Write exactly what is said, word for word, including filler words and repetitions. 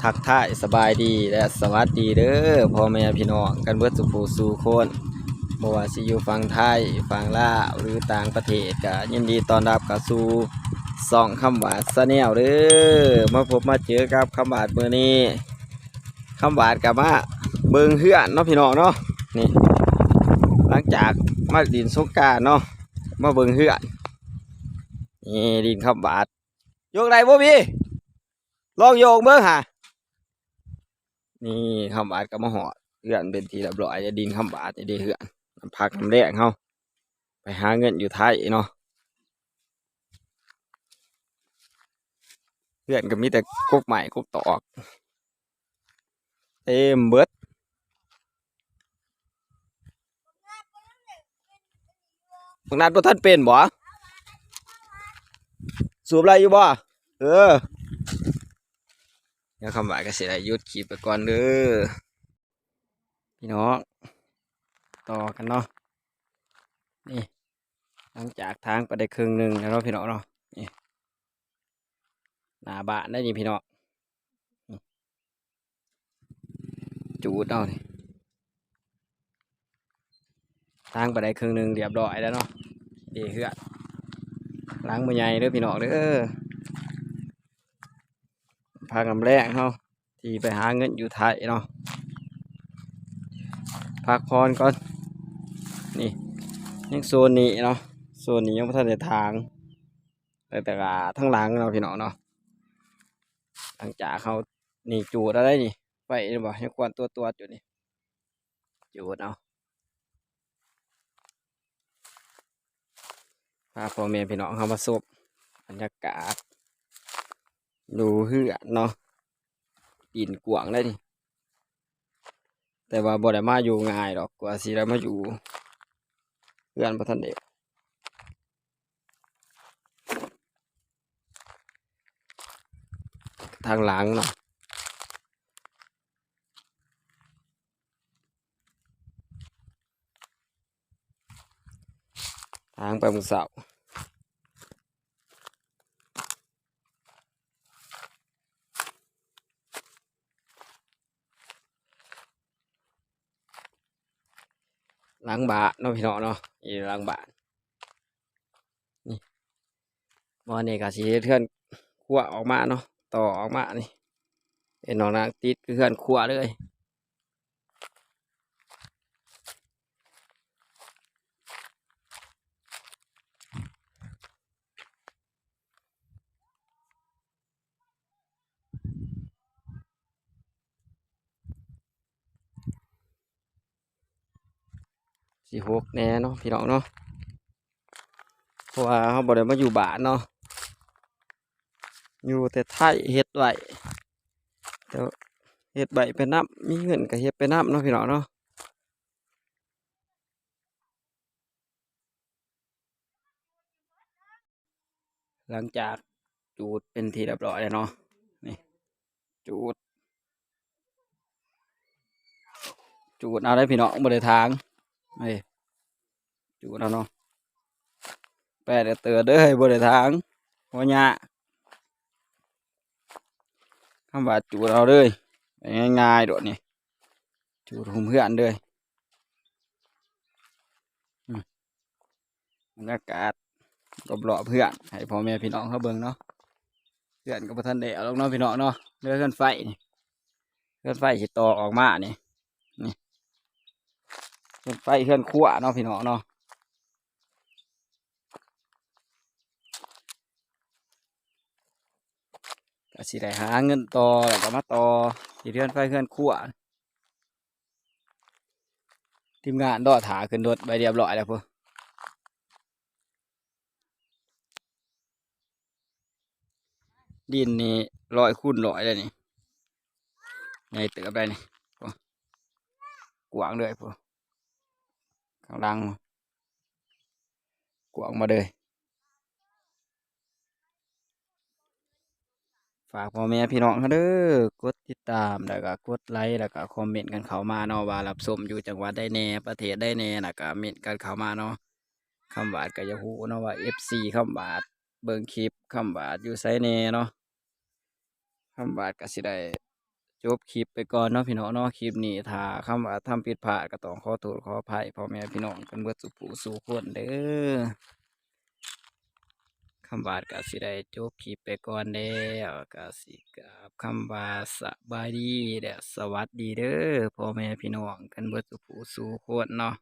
ทักทายสบายดีและสวัสดีเด้อ พ่อแม่พี่น้องกันเบิดสู่ผู้สู่คน บ่ว่าสิอยู่ฝั่งไทย ฝั่งลาว หรือต่างประเทศ ก็ยินดีต้อนรับเข้าสู่ช่องคำหวาดแชนแนลเด้อ มาพบมาเจอกับคำหวาดมื้อนี้ คำหวาดก็มาเบิ่งเฮือนเนาะพี่น้องเนาะ นี่ หลังจากมาเล่นสงกรานต์เนาะ มาเบิ่งเฮือน นี่ เฮือนคำหวาด โยกได้บ่พี่ ลองโยกเบิ่งหา นี่ คำหวาดก็มาฮอดเฮือนเป็นที่เรียบร้อย เฮือนคำหวาดนี่เด้ เฮือน พักน้ำแรงเฮา ไปหาเงินอยู่ไทยเนาะ เฮือนก็มีแต่กกไม้กกตอก เต็มเบิด บักนัดบ่ทันเป็นบ่ สูบได้อยู่บ่ เออ เดี๋ยวคำหวาดก็สิได้หยุดคลิปไปก่อนเด้อ พี่น้อง ต่อกันเนาะ นี่ หลังจากถางไปได้ครึ่งหนึ่งแล้วเนาะพี่น้องเนาะ นี่ หน้าบ้านได้นี่พี่น้อง นี่ จูดเอานี่ ถางไปได้ครึ่งหนึ่งเรียบร้อยแล้วเนาะ เด้เฮือน หลังบ่ใหญ่เด้อพี่น้องเด้อ พักน้ำแรงเฮา ที่ไปหาเงินอยู่ไทยเนาะ พักผ่อนก่อน นี่ ยังโซนนี้เนาะ โซนนี้ยังบ่ทันได้ถาง แต่ก็ทั้งหลังเนาะพี่น้องเนาะ หลังจากเฮา นี่ จูดเอาได้นี่ ไฟนี่บ่ ยังควันตัวๆอยู่นี่ จูดเอา พาพ่อแม่พี่น้องเฮามาชมบรรยากาศ อยู่เฮือนเนาะ ดินกว้างเลยนี่ แต่ว่าบ่ได้มาอยู่ง่ายดอก กว่าสิได้มาอยู่ เฮือนบ่ทันได้ ทางหลังเนาะ ทางไปมื้อเช้า หลังบ้านเนาะพี่น้องเนาะ นี่หลังบ้าน นี่ บ่อนนี้ก็สิเฮ็ดเฮือนครัวออกมาเนาะ ต่อออกมานี่ เป็นหนองน้ำติดเฮือนครัวเลย สิหกแหน่เนาะพี่น้องเนาะ เพราะว่าเฮาบ่ได้มาอยู่บ้านเนาะ อยู่แต่ไทยเฮ็ดไว้ แต่เฮ็ดไว้ไปนำ มีเงินก็เฮ็ดไปนำเนาะพี่น้องเนาะ หลังจากจูดเป็นที่เรียบร้อยแล้วเนาะ นี่ จูด จูดเอาได้พี่น้อง บ่ได้ถาง นี่ จูดเอาเนาะ แปดเตือนเด้อ บ่ได้ถาง บ่ยาก คำว่าจูดเอาเลย ง่ายๆโดดนี่ จูดหุมเฮือนเลย อืม บรรยากาศรอบๆเฮือน ให้พ่อแม่พี่น้องเขาเบิ่งเนาะ เฮือนก็บ่ทันได้เอาลงเนาะพี่น้องเนาะ เหลือเฮือนไฟนี่ เฮือนไฟสิต่อออกมานี่ นี่ เฮือนไฟเฮือนครัวเนาะพี่น้องเนาะ ก็สิได้หาเงินต่อ แล้วก็มาต่อที่เฮือนไฟเฮือนครัว ทีมงานรอถ่าขึ้นรถไปเรียบร้อยแล้วพุ้น ดินนี่ร้อยคูณร้อยเลยนี่ ใหญ่เติบได้นี่ พุ้น กว้างเลยพุ้น ข้างล่าง กว้างมาเลย ฝากพ่อแม่พี่น้องเฮาเด้อ กดติดตาม แล้วก็กดไลค์ แล้วก็คอมเมนต์กันเข้ามาเนาะ ว่ารับชมอยู่จังหวัดใดแหน่ ประเทศใดแหน่ แล้วก็เม้นต์กันเข้ามาเนาะ คำหวาดก็อยากฮู้เนาะว่า เอฟซี คำหวาดเบิ่งคลิป คำหวาดอยู่ไสแหน่เนาะ คำหวาดก็สิได้ จบคลิปไปก่อนเนาะพี่น้องเนาะ คลิปนี้ถ้าคำว่าทำผิดพลาดก็ต้องขอโทษขออภัยพ่อแม่พี่น้องกันเบิดสู่ผู้สู่คนเด้อ คำว่าก็สิได้จบคลิปไปก่อนแล้ว ก็สิกราบคำว่าสบายดีและสวัสดีเด้อพ่อแม่พี่น้องกันเบิดสู่ผู้สู่คนเนาะ